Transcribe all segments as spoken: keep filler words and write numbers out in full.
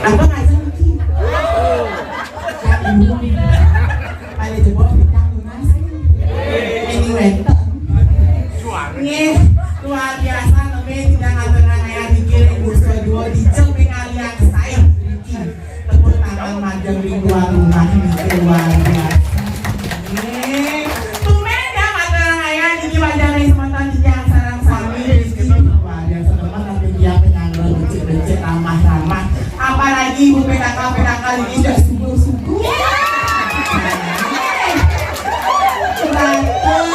Apa ngajak Niki? Pada jebol kita lunas. Ini wénten. Nggih, luar biasa, lebih tidak ngaturkan ayah Niki ring Bursa dua di Jepang kalian saya Niki. Tepuk tangan majeng ring tuan rumah niki luar biasa. Nggih. Tumben ya, matur ayah niki wajah ring semeton titiang sareng sami niki. Luar biasa temen, tapi dia penyangga becik-becik, ramah-ramah. Apalagi ibu P K K, P K K niki sudah subuh-subuh. Betul.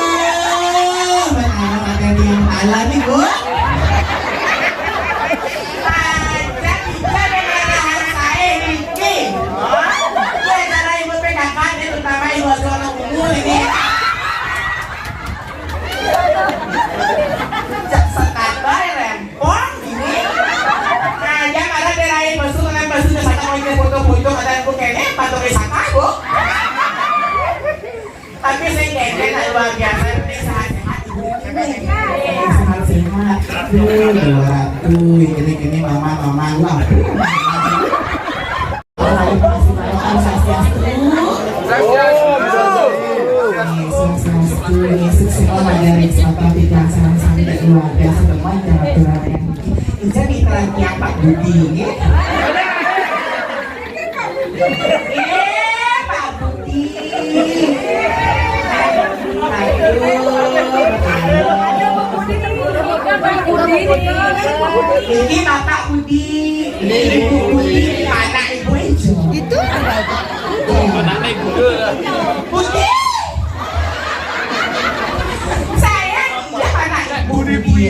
Benar, ada yang salah nih, Bu. Pancen bisa dikatakan saé niki. Hah? Kuwi acara ibu P K K, terutama ibu Suara Ungu niki. Jak sekadar rempong niki. Nah, ya, malah diraih besu, kena besu, kesana mau ikut foto-foto, kata aku kene, patuh wisata, Bu. Tapi sing kéné nak luar biasa, penting sehat-sehat, Ibu. Penting sehat-sehat. Duh, Dewa Ratu, ini, ini mama, mama, wah. Bapak Ibu, swastiastu. Swastiastu. Sukses semua dari Sabang Bidang Sarang Sandi luar biasa teman jangan kurang. Bisa mitra tiap Pak Budi ini. Eh, Pak Budi. Aduh, aduh. Ini Bapak Budi, ini Ibu Budi, anak Ibu Ejo. Itu apa? Budi. Saya, iya, anak Ibu Budi.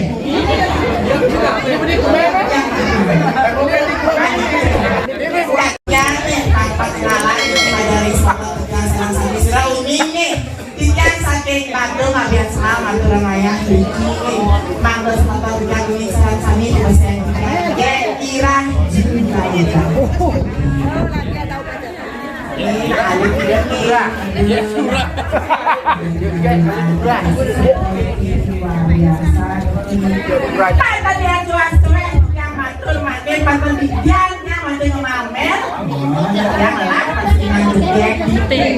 Yang nih, Pak Pak Kenalan, Pak Dari Sabang Tegal, Selang Sandi, Sira Umi nih. Titiang saking Bandung, abian salam, atur ayah, Riki, nih. Mangga semeton titiang umi sareng sami, dibersih. Ya, Irah, Jun, Kak Ira. Ini, nah, ada dia, nih. Iya, surah. Iya, surah. Luar biasa. Kan tadi yang jelas tuh, eh, yang matur, makin matur di Yang penting ngomel, yang lah pasti nang jebret di ping.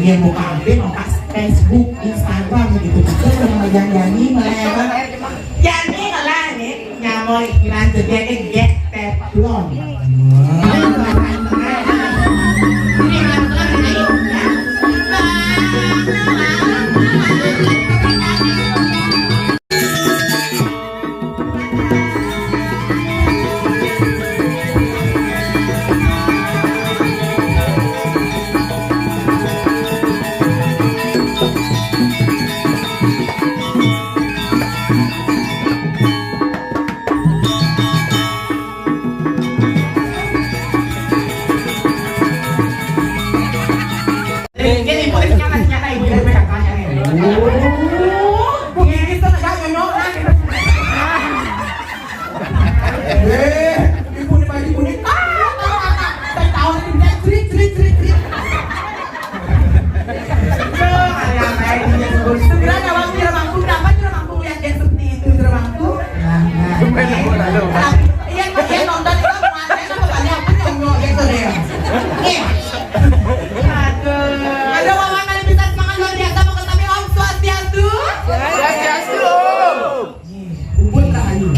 Dia buka H P, buka Facebook, Instagram gitu. Itu yang, yang Yani malah apa? Yani malah nih, nyamoy nang jebret, eh, get teflon. Ini ibu, ini nyata, nyata ibu, ibu, ibu, ibu. Oh, ibu, ini tuh nggak nyono, ah, gitu. Eh, ibu ini baju kuning, ah, ah, ah, ah. Saya tahu ini, dia cerit, cerit, cerit, cerit. Tuh, ada apa ini, dia sebut. Sebenarnya waktu dia mampu, kenapa dia mampu lihat dia seperti itu, dia mampu? Nah, nah. Iya, iya, nonton itu, kemarin apa tadi, apa nyonyo gitu deh. Iya. Aduh. Ada wawanan yang bisa semangat luar biasa, mau ketemu Om Swastiastu? Swastiastu, Om. Ubun rahayu.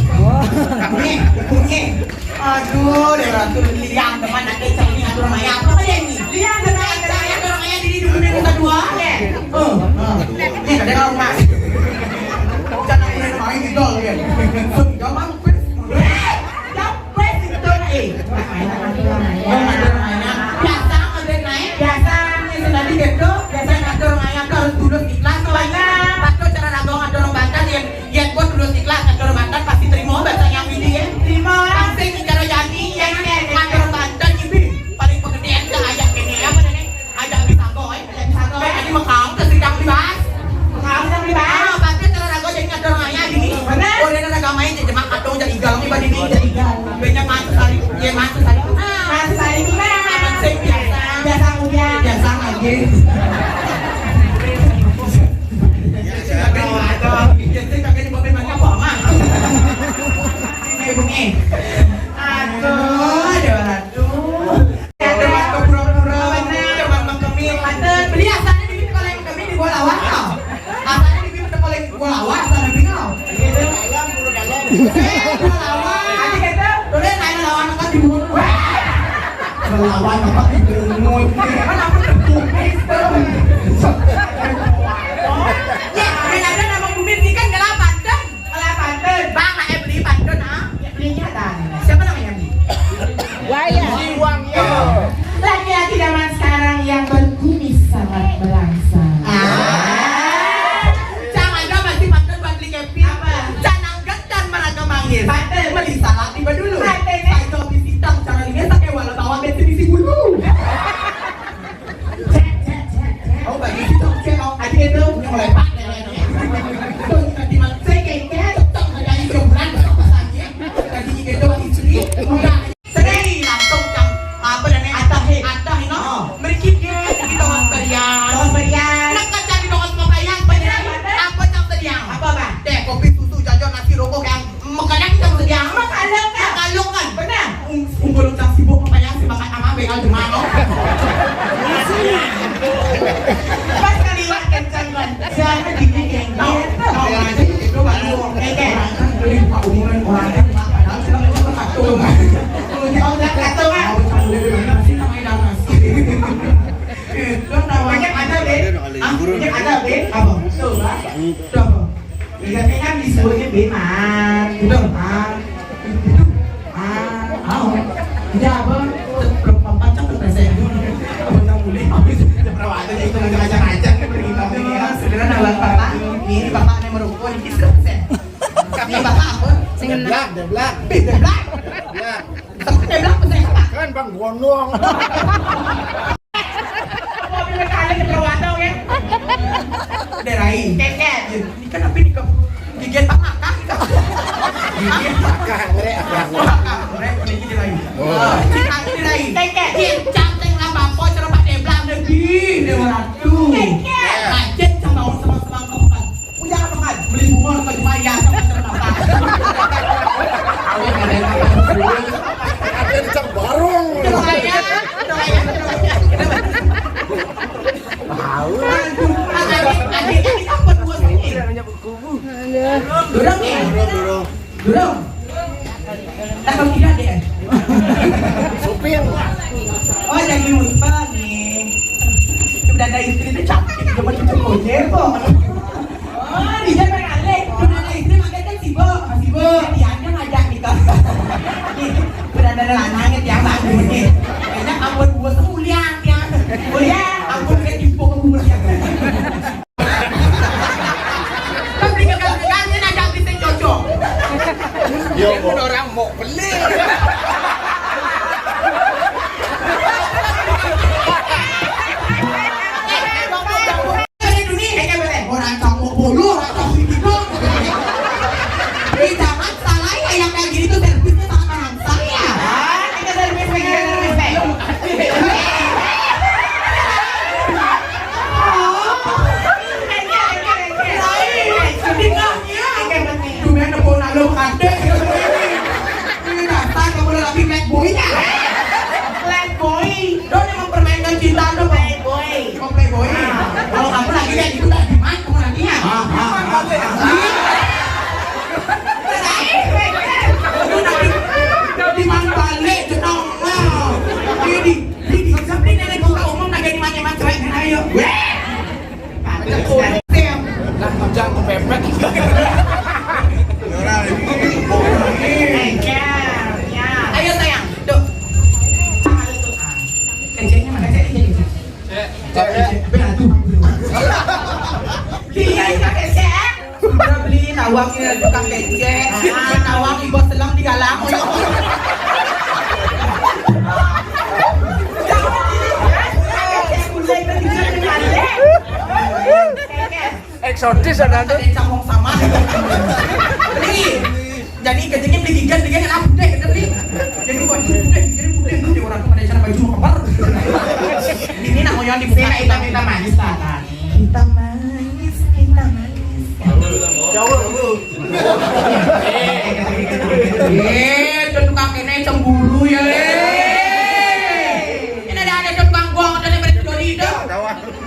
Nih, nih. Aduh, deh ratu liang teman nanti cari atur maya apa aja ini? Liang teman nanti cari atur maya diri dulu nih, kita dua ya. Oh, oh. Nih, ada rumah. Ya, masuk saja. Masuk saja. Abang sing biasa. Biasa aja. Biasa aja. Biasa aja. Biasa aja. Ini, Bung, eh. Aduh, aduh, aduh. Ada waktu pura-pura, ada waktu kami. Ada beli asalnya di kalau yang kami di bola warna. Asalnya di bola warna, sana bingung. Eh, bola warna. Ada kata, boleh naik lawan apa di mulut. Lawan apa di mulut. Mana aku terpukis. Ya, ada nama bumi ini kan gelapan, dah. Kalau pantun, Bang, eh, beli pantun, ah. Ya, belinya ada. Siapa namanya, Bli? Waya. Laki-laki zaman sekarang yang berkumis sangat merangsang. Ah. Jangan dong, masih pantun buat beli Kevin. Apa? Jangan getan meraga manggis. Pantun. Beli salad tiba dulu. Pantun, eh. Saya jawab di sidang, jangan lihat pakai walau bawa bensin isi bulu. Cek, cek, cek, cek. Oh, bagi si Cok, cek, oh, tadi itu yang mulai pakai. Tuh, tadi mak saya kayak, kayak, cok, cok, ada yang coba, cok, pas lagi, ya. Tadi itu istri, udah. Sering langsung cam, apa namanya? Atah, eh. Atah, you know? Oh. Merikit dia, kita orang sekalian. Orang sekalian. Nak kacang di toko semua payah, apa jadi? Apa, apa? Apa cang sekalian? Apa, apa? Teh, kopi, susu, jajan, nasi, rokok, yang Makanya kita kerja sama kalau kan. Kalau kan. Benar. Kumpul utang sibuk makanya si bakat sama begal cuma no. Pas kali lah kencang kan. Jangan dingin yang no. No, aja itu baru. Orang kan beli buka umuran orang kan padahal sila itu kan satu. Kalau di orang satu kan. Mau sambil beli sih namanya dalam nasi. Itu namanya ada be. Ah, ini ada be. Apa? Tuh, Bang. Tuh. Biasanya kan disuruhnya be, Mar. Udah, Mar. Ah, oh. Iya, Bang. Berapa pacak tuh saya? Abang yang mulai habis. Berapa ada itu ngajak-ngajak aja kan pergi tapi ya. Segera nalar papa. Ini papa ada merokok ini sih. Ini papa apa? Sing enak. Deblak, deblak. Be, deblak. Deblak. Tapi deblak apa saya apa? Kan Bang Gondong. Apa kali di Perwata ya? Udah lain. Keket. Ini kan apa nih, Kak? Gigit tak makan, Kak. Gigit tak makan, rek. Makan, rek, ini gigit lain. Oh. Ah, ini lain. Keket. Gigit, cantik lah, Bang. Kok cerobak dia bilang, dia gini, dia orang tuh. Keket. Macet sama orang semang-semang kamu kan. Udah apa kan? Beli bunga, beli maya, sama cerobak. Ada yang cak barong. Udah kaya, udah kaya, udah kaya. Tahu. Adik, adik, adik, apa dua sini? Dorong ya? Dorong, dorong. Dorong. Takut tidak deh. Supir. Oh, jadi musbah nih. Sudah ada istri itu cantik, cuma cucu konyol kok. Oh, dia main alek. Sudah ada istri, makanya kan sibuk. Sibuk. Dia aja ngajak kita. Nih, sudah ada lanangnya, dia bagus nih. Kayaknya ampun, gua semulia, ya. Oh ya, ampun, saya tipu ke bubur, ya. Tapi kagak-kagak, dia ngajak kita cocok. Yo, orang mau beli. Orang kamu bolu, orang kamu tidur. Di zaman salah ya, yang kayak gini tuh servisnya sangat mahal. Salah ya. Ah, kita servis lagi, kita servis lagi. Oh. Sedih nggak? Iya. Dunia nepuk lalu kate. Ini dasar kamu lagi black boy ya? Black boy. Dong yang mempermainkan cinta tuh, Bang. Playboy. Oh, playboy. Kalau kamu lagi kayak gitu, tak gimana kamu lagi ya? Ah, ah, ah, ah. Aduh, nanti, nanti mang balik, jenong. Nah, ini, ini, ini nenek buka umum lagi di mana, Mas? Ayo. Weh. Lah, jangan kepepet. Ayo, sayang. Tuh. Keceknya mana? Keceknya. Cek, cek. Benar tuh. Iya, iya, kecek. Sudah beli nawang ya, tukang kecek. Ah, nawang ibu selang di galang. Eksotis ada tuh. Ada yang canggung sama. Beli. Jadi kejengnya beli gigan, beli gigan, enak budek, gitu nih. Jadi gua budek, jadi budek, tuh, orang tuh pada cara baju mau kembar. Ini nak ngoyon di muka. Saya hitam, hitam manis, Tata. Hitam manis, hitam manis. Jauh, Bu. Eh, itu tukang kene cemburu ya, eh. Ini ada, ada tukang gua, ada yang berani dori itu.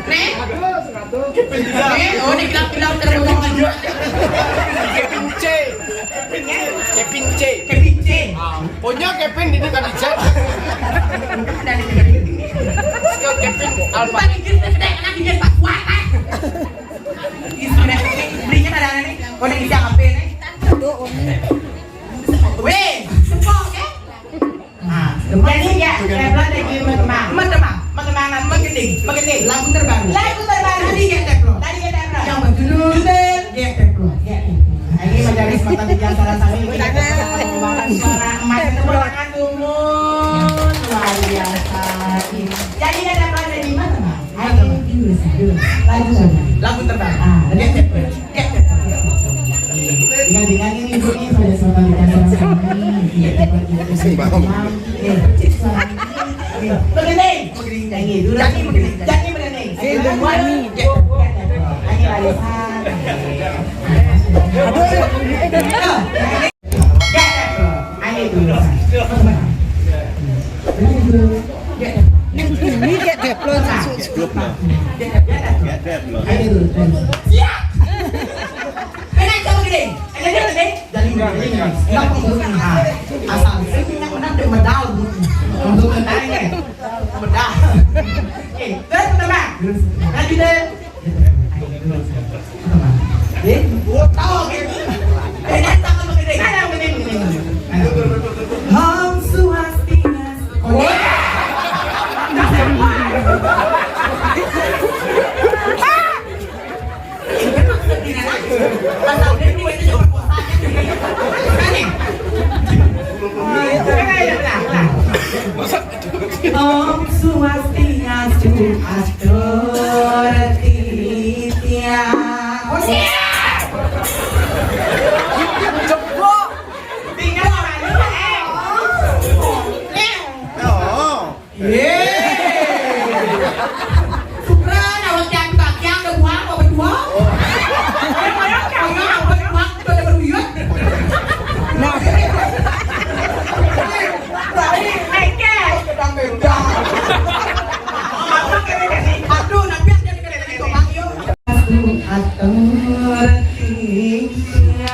Nih. Nih, oh, ini bilang-bilang terus ngomong. Kepince. Kepince. Kepince. Punya Kevin di dekat Ica. Ada di sini. Skill Kevin Alfa. Paling gede, gede, anak gede, Pak, kuat, Pak. Isi deh. Belinya ada nih. Kau yang isi apa nih? Weh, sepok ya. Nah, jadi ya, Teflon lagi mentemang. Mentemang, mentemang, mengending, mengending. Lagu terbaru. Lagu terbaru. Tadi ya, Teflon. Tadi ya, Teflon. Yang berjudul Judul. Ya, Teflon. Ya, Teflon. Nah, ini majelis mata di antara kami. Ini ada suara emas. Tepuk tangan dulu. Luar biasa. Jadi ya, Teflon, jadi mentemang. Ayo, dulu, dulu. Lagu terbaru. Lagu terbaru. Ah, ya, Teflon. Tinggal dinyanyi nih, Bu, nih, pada suara di atas sana. Iya, tempat kita. Sing paham. Eh, suara ini. Eh, begini. Begini, nyanyi dulu. Nyanyi begini. Nyanyi begini. Eh, nyanyi. Nyanyi lagi. Aduh. Ayo dulu. Ayo dulu. Ini kayak Teflon, Kak. Geblok, nah. Ayo, terus. Siap. Kena coba gede. Kena coba gede. Jadi, jadi, jadi. Nggak perlu, nah. Asal sini yang menang dia medal, Bu. Untuk menangnya. Medal. Oke, terus, teman. Lanjut, deh. Eh, tahu, oke. Eh, jangan tangan begede. Nggak ada yang begini, begini. Om Swastiastu. Oh, iya. Om Swastiastu, Astur Titiang. Jebok. Tinggal malu, eh. Oh. Yeay. Supran, awak tiang kaki yang udah buang, mau berjuang. Orang-orang kaya, mau berjuang, kita udah beruyut. Nah. Balik, naik, ya. Sedang beda. Aduh, nanti ada di kalian itu, Bang, yuk. Atur tingkah.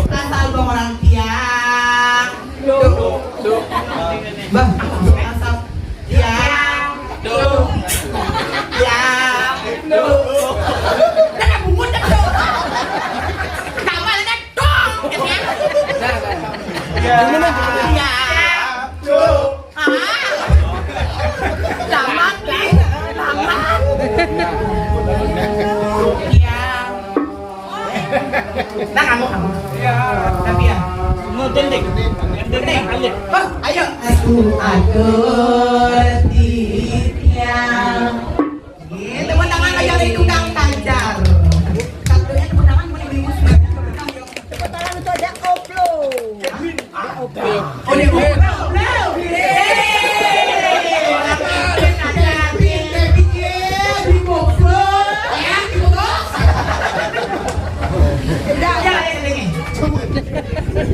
Asal dong orang tiang. Bah, asal tiang. Tiang. Dah, bungut dah, tuh. Tambah lagi, dong. Iya. Iya. Ah. Lamat, nih. Lamat. Iya. Nah, kamu, kamu. Tapi ya. Semua dendeng. Dendeng, ayo. Oh, ayo. Aku atur titiang. Gitu, tepuk tangan aja dari tukang kajar. Satunya tepuk tangan, boleh beli musuh. Tepuk tangan untuk Dak Koplo. Dak Koplo. Oh, Dak Koplo. Yeay. Dak Koplo. Ya, gitu. Udah, udah, udah, udah.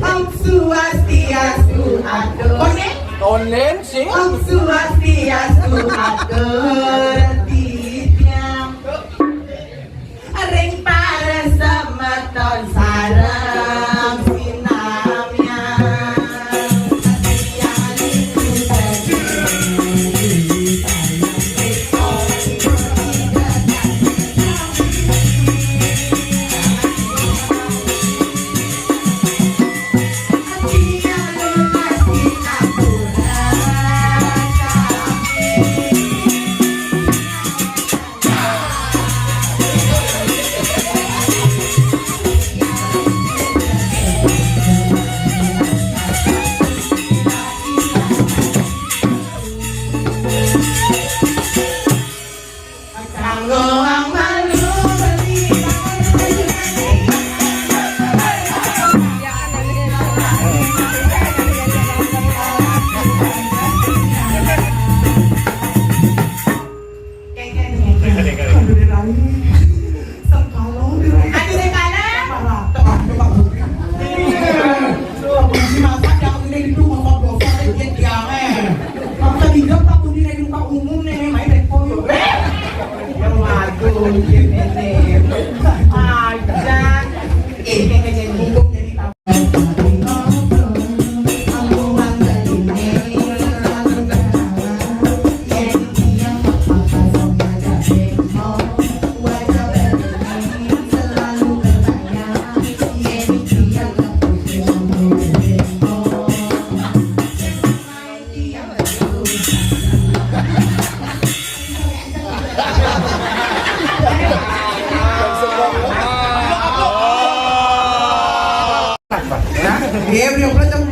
Om Swastiastu, atur. Oke? Onen sih. Om Swastiastu, atur titiang. Ring para semeton sareng sinamian.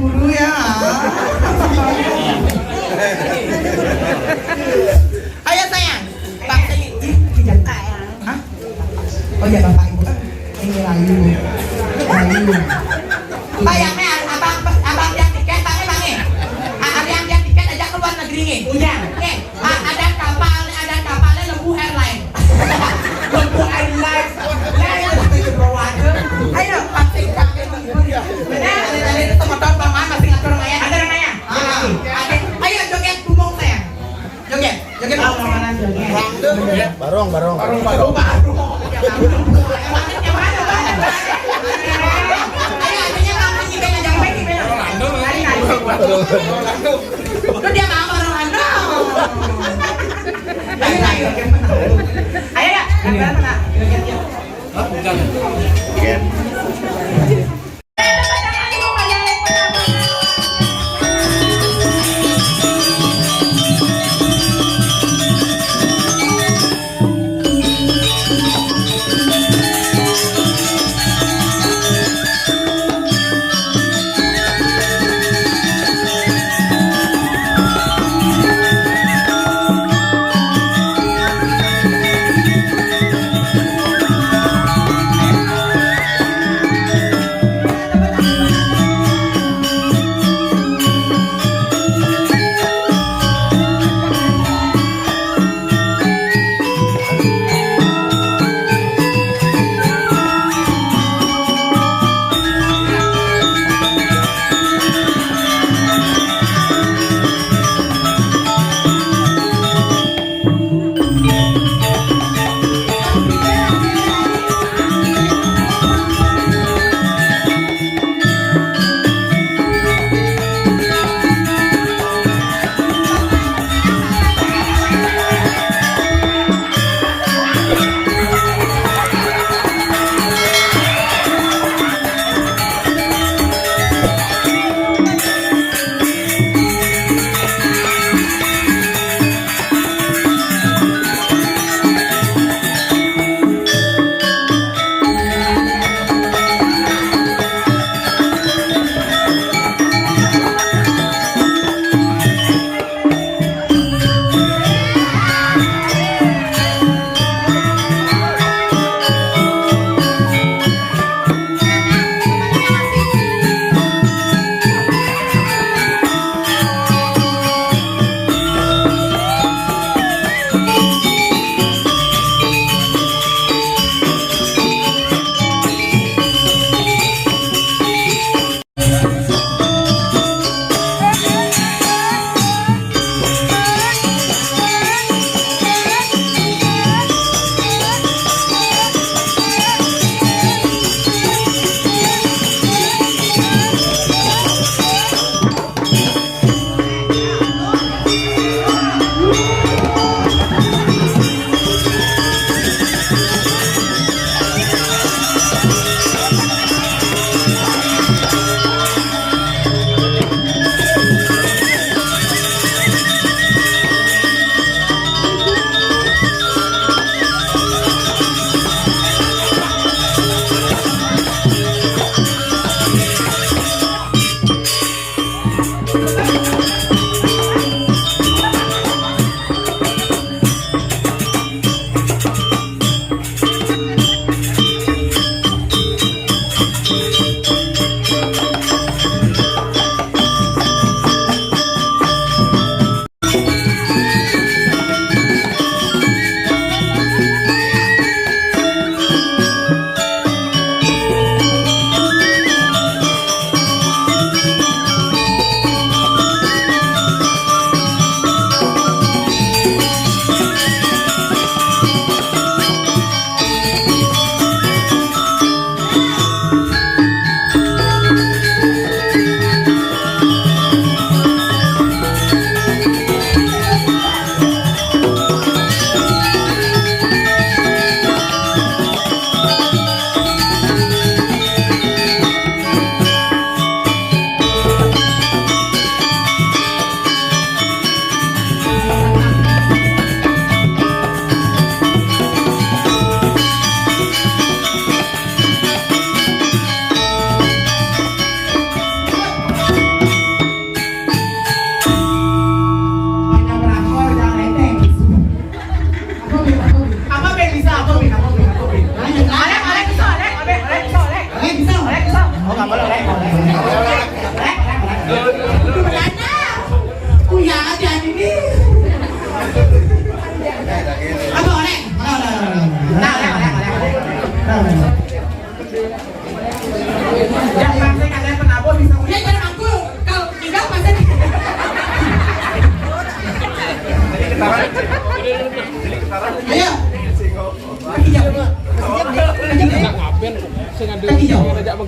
Dulu ya. Ayo sayang. Bang, sini. Ih, tidak. Hah? Oh iya, Bapak Ibu. Ini layu. Layu. Bayangnya abang, abang yang tiket, bang, bang. Abang yang tiket aja ke luar negeri nih. Iya. Oke. A-, ada kapal, ada kapalnya Lembu Airline. Lembu Airline. Ya, ya, itu bawa aja. Ayo, pasti kami menghibur. Benar, ada tadi itu motor Bang Wan masih ngatur Raya. Ada Raya. Ah, ada. Ayo joget bumbung saya. Joget, joget bumbung. Barong, barong. Barong, barong. Emang yang mana, Bang? Ayo, adanya Bang, ini band yang baik, ini band yang baik. Lu dia mau Bang Rolando. Ayo, ayo. Ayo, ya. Yang berapa, Kak? Joget, yuk. Hah? Bukan.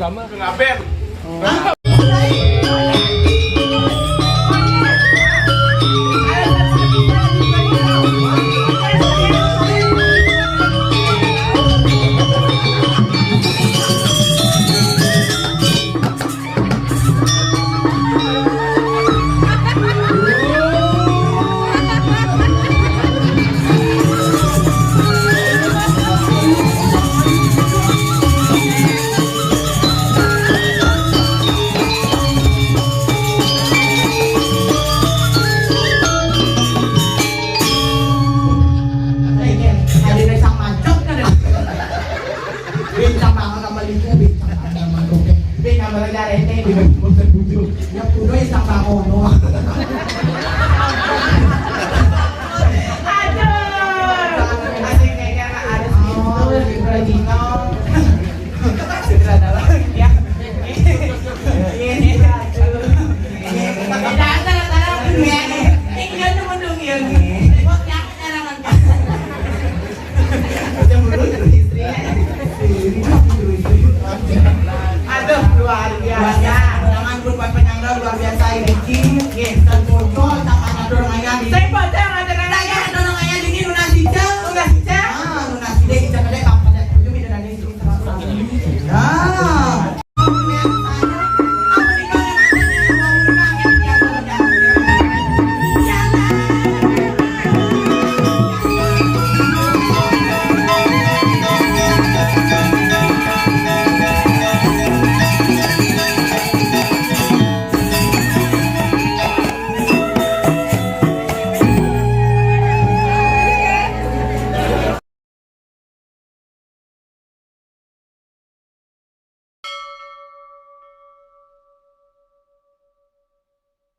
Ngaben. Ada sang macet kan? Bincang banget sama liku, bincang banget sama topeng. Bincang banget dari ini, di bawah bujur. Ya, kudu yang sama kono. Aduh. Asik kayaknya, Kak, harus gitu. Rajino. Segera dalam, ya. Iya, iya, aduh. Iya, iya. Dasar, dasar, ya. Ini kan temen dong, ya. Kok nyaman, nyaman, nyaman. Aduh, luar biasa. Jangan lupa penyangga luar biasa ini. Yes, tentu